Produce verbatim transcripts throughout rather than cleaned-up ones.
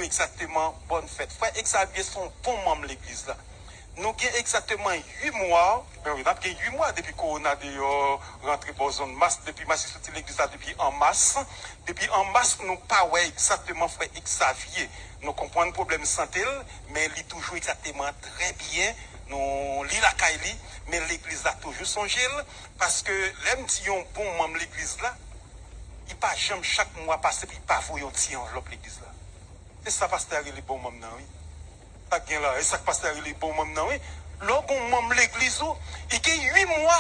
egzakteman bòn fèt. Frè Xavier se yon bon manm legliz la. Nou gen egzakteman uit mwa, men wi, n ap gen uit mwa depi kowona deyò rantre bò zòn Mas, depi Mas li soti legliz la depi an Mas. Depi an Mas, nou pa wè egzakteman frè Xavier. Nou konprann pwoblèm sante l, men li toujou egzakteman trè byen. Nou, li lakay li, men legliz la toujou sonje l. Paske lè m di yon bon manm legliz la, li pa janm chak mwa pase pou li pa voye yon ti anvlòp legliz la. Se sa pastè a rele bon manm nan, wi. Sa k gen la, e sa k pastè a rele bon manm nan, wi. Lè w gon manm legliz ou, li gen uit mwa,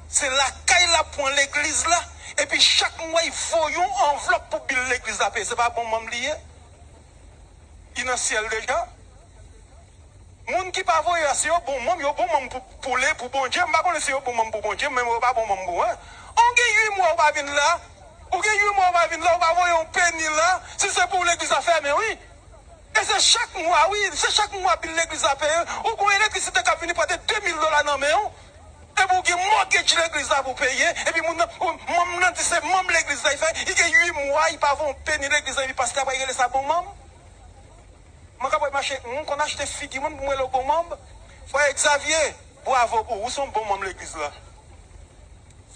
se lakay l ap pran legliz la, epi chak mwa, li voye yon anvlòp pou bil legliz la peye. Se pa bon manm li ye? Li nan syèl deja? Moun ki pa voye a, se yo bon manm, yo bon manm pou, pou le, pou Bondye. M pa konnen si yo bon manm pou Bondye, men yo pa bon manm pou mwen. Ou gen uit mwa ou pa vin la, ou gen uit mwa ou pa vin la, ou pa voye yon peni la, si se pou legliz la fèmen, wi. E se chak mwa, wi, se chak mwa bil legliz la peye. Ou gon elektrisite k ap vini pote de mil dola nan men w. Epi ou gen mortgage legliz la pou peye. Epi moun nan, ou, manm nan di se manm legliz la, li fè, li gen uit mwa, li pa voye yon peni legliz la, epi pastè a pral rele sa bon manm. Mwen ka pral mache, m konn achte figi moun pou mwen rele w bon manm. Frè Xavier, bwavo pou ou, ou se yon bon manm legliz la.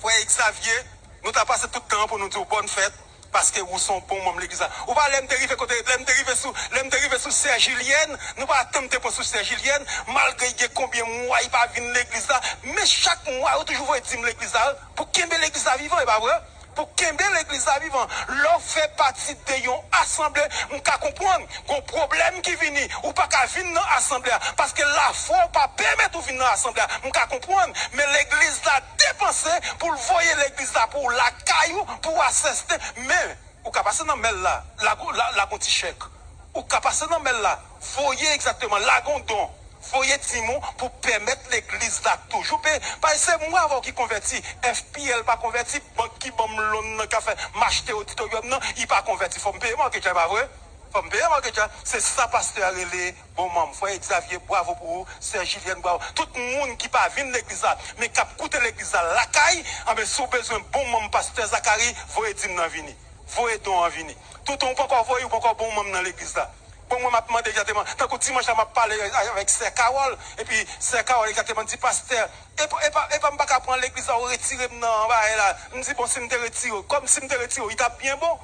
Frè Xavier, nou ta pase tout tan an pou nou di w bòn fèt, paske ou se yon bon manm legliz la. Ou pa lè m te rive kote, lè m te rive sou, lè m te rive sou sè Jilyèn, nou pa tann te pran sou sè Jilyèn, malgre gen konbyen mwa li pa vin legliz la, men chak mwa yo toujou voye dim legliz la, pou kenbe legliz la vivan, e pa vre? Pou kenbe legliz la vivan. Lè w fè pati de yon asanble, m ka konprann, gon pwoblèm ki vini, ou pa ka vin nan asanble a, paske lafwa w pa pèmèt ou vin nan asanble a. M ka konprann, men legliz la depanse pou l voye legliz la pou w lakay ou, pou w asiste. Men, ou ka pase nan mèl la, la, la, la gon ti chèk. Ou ka pase nan mèl la, voye egzakteman, la gon don. Voye dim ou pou pèmèt legliz la toujou peye. Paske se mwen avè w ki konvèti, F P L pa konvèti, bank ki ban m lòn nan, k ap fè m achte oditoryòm nan, li pa konvèti. Fò m peye mortgage la, e pa vre? Fò m peye mortgage la. Se sa pastè a rele bon manm. Frè Xavier, bwavo pou ou. Sè Jilyèn, bwavo. Tout moun ki pa vin legliz la, men k ap koute legliz la lakay, anben, si w bezwen bon manm pastè Zacharie, voye dim nan vini. Voye don an vini. Toutan ou poko voye, ou poko bon manm nan legliz la. Bon, mwen, m ap mande egzakteman, tankou dimanch la, m ap pale avèk sè Carole, epi sè Carole egzakteman di, pastè, e pa, e pa, e pa m pa ka pran legliz la, ou retire m nan bagay la. M di, bon, si m te retire w, kòm si m te retire w, li t ap byen bon.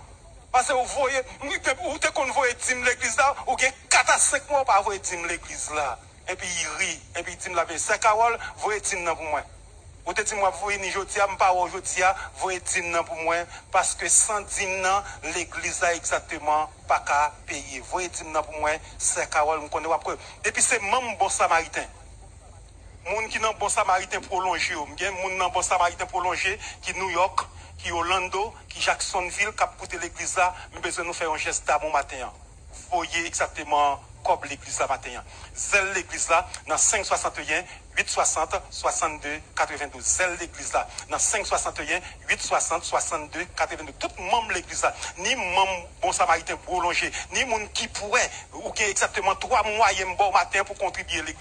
Paske ou voye, ou te, ou te konn voye dim legliz la, ou gen kat a senk mwa ou pa voye dim legliz la. Epi li ri, epi li di m, l ap veye, sè Carole, voye dim nan pou mwen. Ou te di m w ap vini jodi a, m pa wè w jodi a, voye dim nan pou mwen, paske san dim nan, legliz la egzakteman pa ka peye. Voye dim nan pou mwen, sè Carole, m konnen w ap kwè. Epi se manm Bon Samariten. Moun ki nan Bon Samariten pwolonje yo. M gen moun nan Bon Samariten pwolonje ki Nouyòk, ki Orlando, ki Jacksonville, k ap koute legliz la. M bezwen nou fè yon jès damou maten an. Voye egzakteman kòb legliz la maten an. Zèl legliz la nan senk swasanteyen, uit swasant, swasannde, katrevendouz. Zèl legliz la nan senk swasanteyen, uit swasant, swasannde, katrevendouz. Tout manm legliz la, ni manm Bon Samariten pwolonje, ni moun ki prè, ou gen egzakteman twa mwayen m ba w maten an pou kontribye legliz